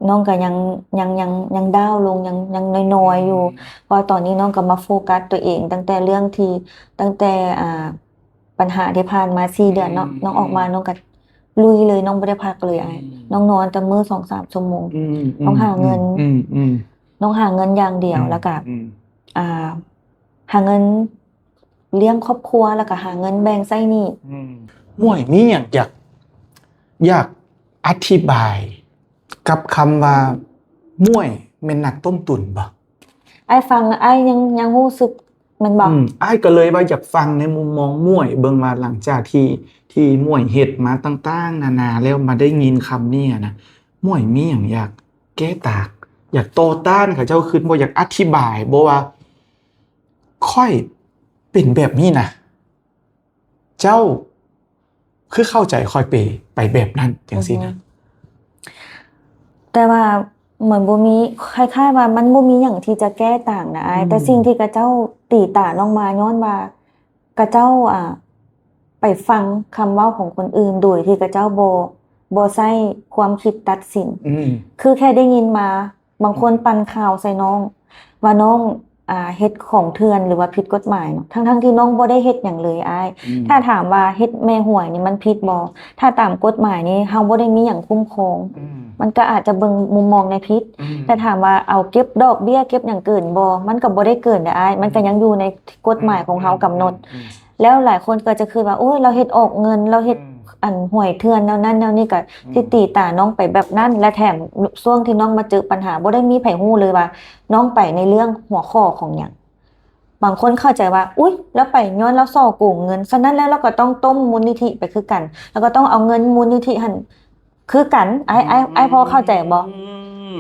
ນ້ອງກໍຍັງ ຍັງ ຍັງ ຍັງດາວລົງ ຍັງ ຍັງນ້ອຍໆຢູ່ ອືມ ເພາະວ່າຕອນນີ້ນ້ອງກໍມາໂຟກັສຕົວເອງ ຕັ້ງແຕ່ເລື່ອງທີ່ ຕັ້ງແຕ່ ອ່າ ປັນຫາທີ່ຜ່ານມາສີ່ເດືອນເນາະ ອືມ ນ້ອງອອກມາ ອືມ ນ້ອງກໍລຸຍເລີຍ ນ້ອງບໍ່ໄດ້ພັກເລີຍອ້າຍ ອືມ ນ້ອງນອນແຕ່ມື້ສອງສາມຊົ່ວໂມງ ອືມ ອືມ ນ້ອງຫາເງິນ ອືມ ອືມ ອືມ ນ້ອງຫາເງິນຢ່າງດຽວ ອືມ ແລ້ວກໍ ອືມ ອ່າ ຫາເງິນລ້ຽງຄອບຄົວ ແລ້ວກໍຫາເງິນແບ່ງໃຊ້ໜີ້ ອືມ ໝວຍມີຫຍັງຢາກ ຢາກອະທິບາຍກັບຄຳວ່າ ໝວຍແມ່ນນັກຕົ້ມຕຸ໋ນບໍ່? ອ້າຍຟັງ ອ້າຍຍັງ ຍັງຮູ້ສຶກ ແມ່ນບໍ່? ອືມ ອ້າຍກໍເລີຍວ່າຢາກຟັງໃນມຸມມອງໝວຍເບິ່ງວ່າ ຫຼັງຈາກທີ່ ທີ່ໝວຍເຮັດມາຕ່າງໆນານາແລ້ວ ມາໄດ້ຍິນຄຳນີ້ນະ ໝວຍມີຫຍັງຢາກແກ້ຕ່າງ ຢາກຕໍ່ຕ້ານເຂົາເຈົ້າຂຶ້ນບໍ່? ຢາກອະທິບາຍບໍ່ວ່າ ຂ້ອຍເປັນແບບນີ້ນະ ເຈົ້າຄືເຂົ້າໃຈຂ້ອຍໄປ ໄປແບບນັ້ນ ຈັ່ງຊີ້ນະ. ອືຮຶ ແຕ່ວ່າມັນບໍ່ມີ ຄ້າຍໆວ່າມັນບໍ່ມີຫຍັງທີ່ຈະແກ້ຕ່າງນະອ້າຍ ອືມ ແຕ່ສິ່ງທີ່ຂະເຈົ້າຕີຕານ້ອງມາ ຍ້ອນວ່າຂະເຈົ້າ ອ່າ ໄປຟັງຄຳເວົ້າຂອງຄົນອື່ນ ໂດຍທີ່ຂະເຈົ້າບໍ່ ບໍ່ໃຊ້ຄວາມຄິດຕັດສິນ ອືມ ຄືແຄ່ໄດ້ຍິນມາ ບາງຄົນ ອືມ ປັ່ນຂ່າວໃສ່ນ້ອງວ່ານ້ອງ ອ່າ ເຮັດຂອງເຖື່ອນ ຫຼືວ່າຜິດກົດໝາຍເນາະ ທັງໆທີ່ນ້ອງບໍ່ໄດ້ເຮັດຫຍັງເລີຍອ້າຍ. ອືມ ຖ້າຖາມວ່າເຮັດແມ່ຫວຍນີ້ມັນຜິດບໍ່? ຖ້າຕາມກົດໝາຍນີ້ເຮົາບໍ່ໄດ້ມີຫຍັງຄຸ້ມຄອງ ອືມ ມັນກໍອາດຈະເບິ່ງມຸມມອງໃນຜິດ ອືມ ແຕ່ຖາມວ່າເອົາເກັບດອກເບ້ຍເກັບຫຍັງເກີນບໍ່? ມັນກໍບໍ່ໄດ້ເກີນເດ້ອ້າຍ ມັນກໍ ອືມ ຍັງຢູ່ໃນກົດໝາຍຂອງເຮົາ ອືມ ກຳນົດ ອືມ ແລ້ວຫຼາຍຄົນກໍຈະຄິດວ່າ ໂອ້ຍ ລາວເຮັດອອກເງິນ ລາວເຮັດ ອືມ ອັນຫວຍເຖື່ອນແນວນັ້ນແນວນີ້ ກໍ ອືມ ຊິຕີຕານ້ອງໄປແບບນັ້ນ ແລະແຖມຊ່ວງທີ່ນ້ອງມາເຈີບັນຫາ ບໍ່ໄດ້ມີໃຜຮູ້ເລີຍວ່ານ້ອງໄປໃນເລື່ອງຫົວຂໍ້ຂອງຫຍັງ. ບາງຄົນເຂົ້າໃຈວ່າ ອຸ້ຍ ລາວໄປຍ້ອນລາວສໍ້ໂກງເງິນ ສະນັ້ນແລ້ວລາວກໍຕ້ອງຕົ້ມມູນນິທິໄປຄືກັນ ລາວກໍຕ້ອງເອົາເງິນມູນນິທິຫັ້ນຄືກັນ. ອ້າຍ ອ້າຍ ອ້າຍພໍເຂົ້າໃຈບໍ່? ອືມ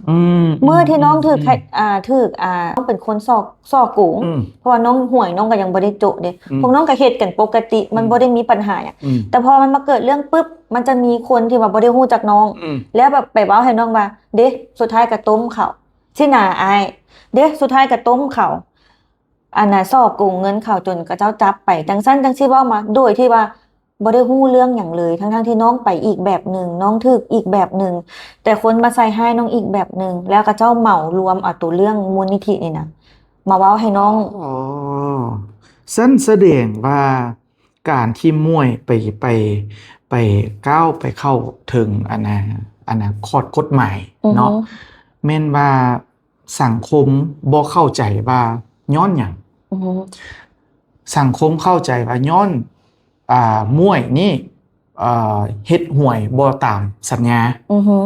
ອືມ ມື້ທີ່ນ້ອງຖືກ ອືມ ຂະ ອ່າ ຖືກ ອ່າ ເປັນຄົນສໍ້ ສໍ້ໂກງ ອືມ ເພາະວ່ານ້ອງຫວຍນ້ອງກໍຍັງບໍ່ໄດ້ໂຈະເດ້ ອືມ ພວກນ້ອງກໍເຮັດກັນປົກກະຕິ ອືມ ມັນບໍ່ໄດ້ມີບັນຫາຫຍັງ ອືມ ແຕ່ພໍມັນມາເກີດເລື່ອງປຶບ ມັນຈະມີຄົນທີ່ວ່າບໍ່ໄດ້ຮູ້ຈັກນ້ອງ ອືມ ແລ້ວແບບໄປເວົ້າໃຫ້ນ້ອງວ່າ ເດ້ ສຸດທ້າຍກໍຕົ້ມເຂົາ ຊີ້ນະອ້າຍ ເດ້ ສຸດທ້າຍກໍຕົ້ມເຂົາ ອັນນ່າ ສໍ້ໂກງເງິນເຂົາຈົນເຂົາເຈົ້າຈັບໄປ ຈັ່ງຊັ້ນຈັ່ງຊີ້ ເວົ້າມາໂດຍທີ່ວ່າບໍ່ໄດ້ຮູ້ເລື່ອງຫຍັງເລີຍ ທັງໆທີ່ນ້ອງໄປອີກແບບໜຶ່ງ ນ້ອງຖືກອີກແບບໜຶ່ງ ແຕ່ຄົນມາໃສ່ຮ້າຍນ້ອງອີກແບບໜຶ່ງ ແລ້ວເຂົາເຈົ້າເໝົາລວມເອົາໂຕເລື່ອງມູນນິທິນີ້ນະ ມາເວົ້າໃຫ້ນ້ອງ. ອໍ ຊັ້ນສະແດງວ່າ ການທີ່ໝວຍໄປ ໄປ ໄປກ້າວໄປເຂົ້າເຖິງອັນນ່າ ອັນນ່າ ຂອດກົດໝາຍ ອືຮຶ ເນາະ ແມ່ນວ່າສັງຄົມບໍ່ເຂົ້າໃຈວ່າຍ້ອນຫຍັງ? ອືຮຶ ສັງຄົມເຂົ້າໃຈວ່າຍ້ອນ ອ່າ ໝວຍນີ້ ເອີ ເຮັດຫວຍບໍ່ຕາມສັນຍາ ອືຮຶ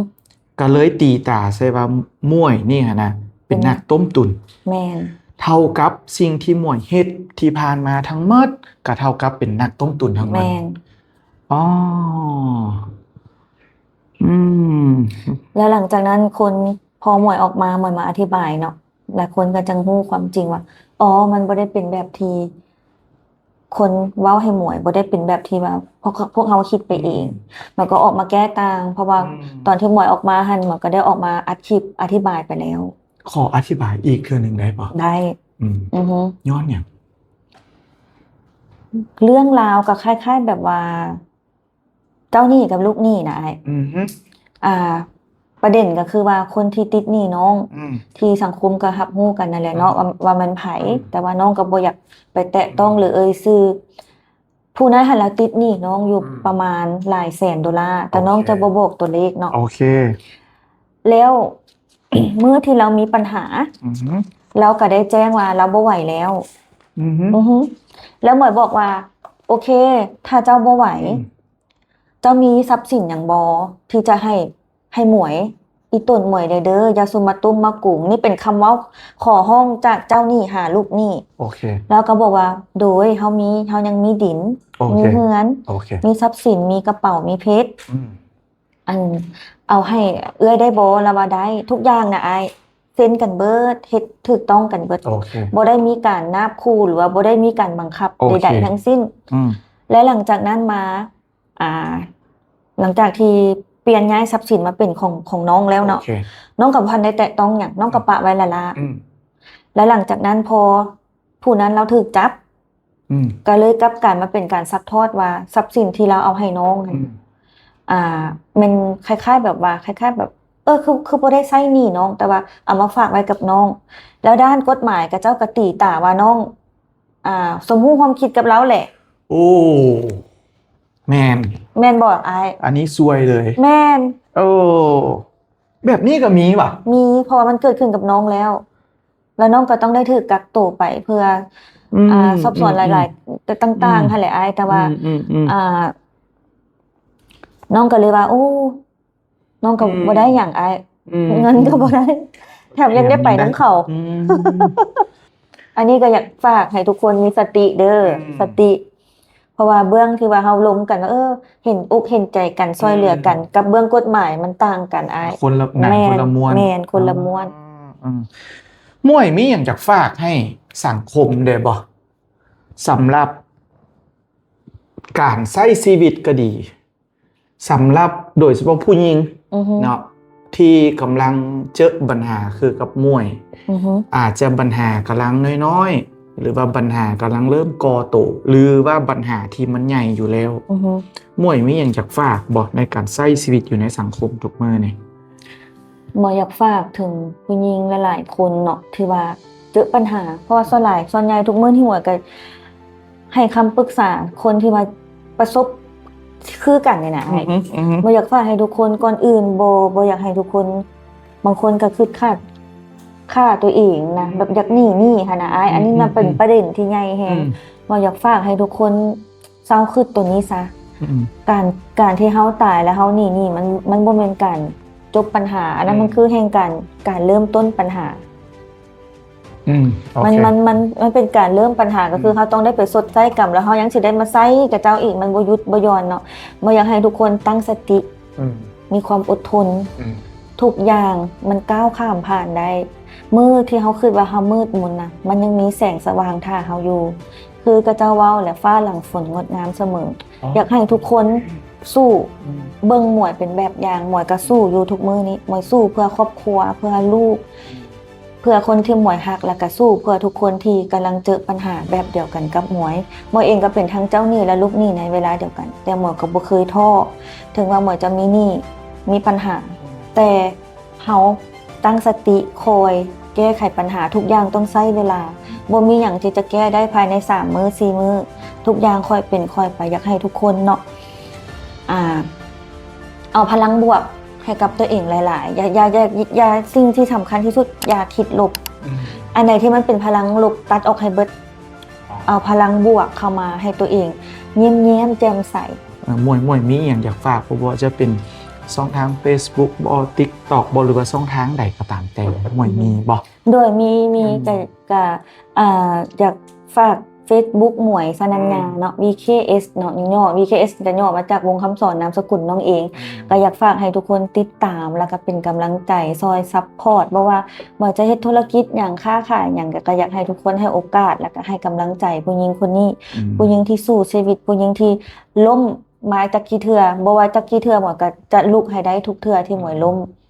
ກໍເລີຍຕີຕາໃສ່ວ່າໝວຍນີ້ຫັ້ນນະ ເປັນ ເປັນນັກຕົ້ມຕຸ໋ນ ແມ່ນ ເທົ່າກັບສິ່ງທີ່ໝວຍເຮັດທີ່ຜ່ານມາທັງໝົດ ກໍເທົ່າກັບເປັນນັກຕົ້ມຕຸ໋ນທັງໝົດ ແມ່ນ ອໍ ອືມ ແລ້ວຫຼັງຈາກນັ້ນຄົນ ພໍໝວຍອອກມາ ໝວຍມາອະທິບາຍເນາະ ຫຼາຍຄົນກໍຈຶ່ງຮູ້ຄວາມຈິງວ່າ ອໍ ມັນບໍ່ໄດ້ເປັນແບບທີ່ ຄົນເວົ້າໃຫ້ໝວຍ ບໍ່ໄດ້ເປັນແບບທີ່ວ່າພວກ ພວກເຮົາຄິດໄປເອງ ອືມ ມັນກໍອອກມາແກ້ຕ່າງ ເພາະວ່າ ອືມ ຕອນທີ່ໝວຍອອກມາຫັ້ນ ໝວຍກໍໄດ້ອອກມາອັດຄລິບອະທິບາຍໄປແລ້ວ. ຂໍອະທິບາຍອີກເທື່ອໜຶ່ງໄດ້ບໍ່? ໄດ້ ອືມ ອືຮຶ ຍ້ອນຫຍັງ? ເລື່ອງລາວກໍຄ້າຍໆແບບວ່າ ເຈົ້າໜີ້ກັບລູກໜີ້ນະອ້າຍ ອືຮຶ ອ່າ ປະເດັນກໍຄືວ່າຄົນທີ່ຕິດໜີ້ນ້ອງ ອືມ ທີ່ສັງຄົມກໍຮັບຮູ້ກັນນັ້ນແຫຼະເນາະ ອືມ ວ່າ ວ່າແມ່ນໃຜ ອືມ ແຕ່ວ່ານ້ອງກໍບໍ່ຢາກໄປແຕະຕ້ອງ ອືມ ຫຼືເອີ່ຍຊື່ ຜູ້ນັ້ນຫັ້ນລະຕິດໜີ້ນ້ອງຢູ່ ອືມ ປະມານຫຼາຍແສນໂດລາ ແຕ່ ໂອເຄ ນ້ອງຈະບໍ່ບອກຕົວເລກເນາະ ໂອເຄ ແລ້ວມື້ທີ່ລາວມີບັນຫາ ອືຮຶ ລາວກໍໄດ້ແຈ້ງວ່າລາວບໍ່ໄຫວແລ້ວ ອືຮຶ ແລ້ວໝວຍບອກວ່າ ໂອເຄ ຖ້າເຈົ້າບໍ່ໄຫວ ອືມ ເຈົ້າມີຊັບສິນຫຍັງບໍ່ທີ່ຈະໃຫ້ ໃຫ້ໝວຍ ອີ່ຕົນໝວຍແດ່ເດີ ຢ່າສູ່ມາຕຸ້ມມາກຸງ ນີ້ເປັນຄຳເວົ້າຂໍຮ້ອງຈາກເຈົ້າໜີ້ຫາລູກໜີ້ ໂອເຄ ລາວກໍບອກວ່າ ໂດຍ ເຮົາມີ ເຮົາຍັງມີດິນ ໂອເຄ ມີເຮືອນ ໂອເຄ ມີຊັບສິນ ມີກະເປົາ ມີເພດ ອືມ ອັນ ເອົາໃຫ້ເອື້ອຍໄດ້ບໍ່? ລາວວ່າໄດ້ ທຸກຢ່າງນະອ້າຍ ເຊັນກັນເບິດ ເຮັດຖືກຕ້ອງກັນເບິດ ໂອເຄ ບໍ່ໄດ້ມີການນາບຂູ່ ຫຼືວ່າບໍ່ໄດ້ມີການບັງຄັບ ໂອເຄ ໃດໆທັງສິ້ນ ອືມ ແລະ ຫຼັງຈາກນັ້ນມາ ອ່າ ຫຼັງຈາກທີ່ປ່ຽນຍ້າຍຊັບສິນມາເປັນຂອງ ຂອງນ້ອງແລ້ວເນາະ ໂອເຄ ນ້ອງກໍບໍ່ທັນໄດ້ແຕະຕ້ອງຫຍັງ ນ້ອງກໍປະໄວ້ລ້າໆ ອືມ ແລະ ຫຼັງຈາກນັ້ນພໍຜູ້ນັ້ນລາວຖືກຈັບ ອືມ ກໍເລີຍກັບກາຍມາເປັນການຊັກທອດວ່າຊັບສິນທີ່ລາວເອົາໃຫ້ນ້ອງນັ້ນ ອືມ ອ່າ ແມ່ນຄ້າຍໆແບບວ່າ ຄ້າຍໆແບບ ເອີ ຄື ຄືບໍ່ໄດ້ໃຊ້ໜີ້ນ້ອງ ແຕ່ວ່າເອົາມາຝາກໄວ້ກັບນ້ອງ ແລ້ວດ້ານກົດໝາຍຂະເຈົ້າກໍຕີຕາວ່ານ້ອງ ອ່າ ສົມຮູ້ຮ່ວມຄິດກັບລາວແຫຼະ ໂອ້ ແມ່ນ ແມ່ນບໍ່ອ້າຍ? ອັນນີ້ຊວຍເລີຍ ແມ່ນ ໂອ້ ແບບນີ້ກໍມີຫວາ? ມີ ເພາະວ່າມັນເກີດຂຶ້ນກັບນ້ອງແລ້ວ ແລ້ວນ້ອງກໍຕ້ອງໄດ້ຖືກກັກໂຕໄປເພື່ອ ອືມ ອ່າ ສອບສວນ ອືມ ຫຼາຍໆ ອືມ ຕ່າງໆ ອືມ ຫັ້ນແຫຼະອ້າຍ ແຕ່ວ່າ ອືມ ອືມ ອືມ ອ່າ ນ້ອງກໍເລີຍວ່າ ໂອ້ ນ້ອງກໍ ອືມ ບໍ່ໄດ້ຫຍັງອ້າຍ ອືມ ເງິນກໍບໍ່ໄດ້ ແຖມຍັງໄດ້ໄປນຳເຂົາ ອືມ ອັນນີ້ກໍຢາກຝາກໃຫ້ທຸກຄົນມີສະຕິເດີ ອືມ ສະຕິ ເພາະວ່າເບື້ອງທີ່ວ່າເຮົາລົມກັນວ່າ ເອີ ເຫັນອົກເຫັນໃຈກັນ ຊ່ອຍເຫຼືອກັນ ອືມ ກັບເບື້ອງກົດໝາຍມັນຕ່າງກັນອ້າຍ ຄົນລະ ໜັງ ແມ່ນ ຄົນລະມ້ວນ ແມ່ນ ຄົນລະມ້ວນ ອືມ ໝວຍມີຫຍັງຈະຝາກໃຫ້ສັງຄົມແດ່ບໍ່? ສຳລັບການໃຊ້ຊີວິດກໍດີ ສຳລັບໂດຍສະເພາະຜູ້ຍິງ ອືຮຶ ເນາະ ທີ່ກຳລັງເຈີບັນຫາຄືກັບໝວຍ ອືຮຶ ອາດຈະບັນຫາກຳລັງນ້ອຍໆ ຫຼືວ່າບັນຫາກຳລັງເລີ່ມກໍ່ໂຕ ຫຼືວ່າບັນຫາທີ່ມັນໃຫຍ່ຢູ່ແລ້ວ ອືຮຶ ໝວຍມີຫຍັງຈະຝາກບໍ່ ໃນການໃຊ້ຊີວິດຢູ່ໃນສັງຄົມທຸກມື້ນີ້? ໝວຍຢາກຝາກເຖິງຜູ້ຍິງຫຼາຍໆຄົນເນາະ ທີ່ວ່າເຈີບັນຫາ ເພາະວ່າສ່ວນຫຼາຍ ສ່ວນໃຫຍ່ທຸກມື້ນີ້ໝວຍກໍໃຫ້ຄຳປຶກສາຄົນທີ່ວ່າປະສົບຄືກັນນີ້ນະ ອືຮຶ ອືຮຶ ໝວຍຢາກຝາກໃຫ້ທຸກຄົນ ກ່ອນອື່ນບໍ່ ບໍ່ຢາກໃຫ້ທຸກຄົນ ບາງຄົນກໍຄິດຂາດ ຂ້າຕົວເອງນະ ອືມ ແບບຢາກໜີໜີຫັ້ນນະອ້າຍ ອືມ ອັນນີ້ມັນເປັນ ອືມ ປະເດັນທີ່ໃຫຍ່ແຮງ ອືມ ໝວຍຢາກຝາກໃຫ້ທຸກຄົນ ເຊົາຄິດໂຕນີ້ຊະ ອືມ ການ ການທີ່ເຮົາຕາຍແລ້ວເຮົາໜີໜີ ມັນ ມັນບໍ່ແມ່ນການຈົບບັນຫາ ອັນນັ້ນ ອືມ ມັນຄືແຮ່ງການ ການເລີ່ມຕົ້ນບັນຫາ ອືມ ໂອເຄ ມັນ ມັນ ມັນ ມັນເປັນການເລີ່ມບັນຫາ ກໍຄື ອືມ ເຮົາຕ້ອງໄດ້ໄປຊົດໃຊ້ກຳ ແລ້ວເຮົາຍັງຊິໄດ້ມາໃຊ້ກັບເຈົ້າອີກ ມັນບໍ່ຢຸດບໍ່ຢ່ອນເນາະ ບໍ່ຢາກໃຫ້ທຸກຄົນຕັ້ງສະຕິ ອືມ ມີຄວາມອົດທົນ ອືມ ທຸກຢ່າງມັນກ້າວຂ້າມຜ່ານໄດ້ ມື້ທີ່ເຮົາຄິດວ່າເຮົາມືດມົນນະ ມັນຍັງມີແສງສະຫວ່າງຖ້າເຮົາຢູ່ ຄືຂະເຈົ້າເວົ້າແຫຼະ ຟ້າຫຼັງຝົນງົດງາມສະເໝີ ອໍ ຢາກໃຫ້ທຸກຄົນສູ້ ອືມ ເບິ່ງໝວຍເປັນແບບຢ່າງ ໝວຍກໍສູ້ຢູ່ທຸກມື້ນີ້ ໝວຍສູ້ເພື່ອຄອບຄົວ ເພື່ອລູກ ອືມ ເພື່ອຄົນທີ່ໝວຍຮັກ ແລ້ວກໍສູ້ເພື່ອທຸກຄົນທີ່ກຳລັງເຈີບັນຫາແບບດຽວກັນກັບໝວຍ ໝວຍເອງກໍເປັນທັງເຈົ້າໜີ້ ແລະ ລູກໜີ້ໃນເວລາດຽວກັນ ແຕ່ໝວຍກໍບໍ່ເຄີຍທໍ້ ເຖິງວ່າໝວຍຈະມີໜີ້ ມີບັນຫາ ອືມ ແຕ່ ເຮົາຕັ້ງສະຕິ ຄອຍແກ້ໄຂບັນຫາ ທຸກຢ່າງຕ້ອງໃຊ້ເວລາ ບໍ່ມີຫຍັງທີ່ຈະແກ້ໄດ້ພາຍໃນສາມມື້ ສີ່ມື້ ທຸກຢ່າງຄ່ອຍເປັນຄ່ອຍໄປ ຢາກໃຫ້ທຸກຄົນເນາະ ອ່າ ເອົາພະລັງບວກໃຫ້ກັບຕົວເອງຫຼາຍໆ ຢ່າ ຢ່າ ຢ່າ ຢ່າ ສິ່ງທີ່ສຳຄັນທີ່ສຸດ ຢ່າຄິດລົບ ອືມ ອັນໃດທີ່ມັນເປັນພະລັງລົບ ຕັດອອກໃຫ້ເບິດ ເອົາພະລັງບວກເຂົ້າມາໃຫ້ຕົວເອງ ຍິ້ມແຍ້ມແຈ່ມໃສ. ເອີ ໝວຍ ໝວຍມີຫຍັງຢາກຝາກບໍ່? ບໍ່ວ່າຈະເປັນຊ່ອງທາງເຟສບຸກບໍ ຕິກຕັອກບໍ ຫຼືວ່າຊ່ອງທາງໃດກໍຕາມແຕ່ ໝວຍມີບໍ່? ໂດຍ ມີ ມີ ອືມ ກະ ກະ ອ່າ ຢາກຝາກເຟສບຸກໝວຍ ສະນັນຍາ ອືມ ເນາະ ວີເຄເອສ ເນາະ ຫຍໍ້ ວີເຄເອສ ຈະຫຍໍ້ມາຈາກວົງຄຳສອນ ນາມສະກຸນນ້ອງເອງ ອືມ ກໍຢາກຝາກໃຫ້ທຸກຄົນຕິດຕາມ ແລ້ວກໍເປັນກຳລັງໃຈ ຊ່ອຍຊັບພອດ ບໍ່ວ່າ ບໍ່ວ່າຈະເຮັດທຸລະກິດຫຍັງ ຄ້າຂາຍຫຍັງ ກໍ ກໍຢາກໃຫ້ທຸກຄົນໃຫ້ໂອກາດ ແລ້ວກໍໃຫ້ກຳລັງໃຈຜູ້ຍິງຄົນນີ້ ອືມ ຜູ້ຍິງທີ່ສູ້ຊີວິດ ຜູ້ຍິງທີ່ລົ້ມມາຈັກກີ່ເທື່ອ ບໍ່ວ່າຈັກກີ່ເທື່ອ ໝວຍກໍຈະລຸກໃຫ້ໄດ້ທຸກເທື່ອທີ່ໝວຍລົ້ມ ອືມ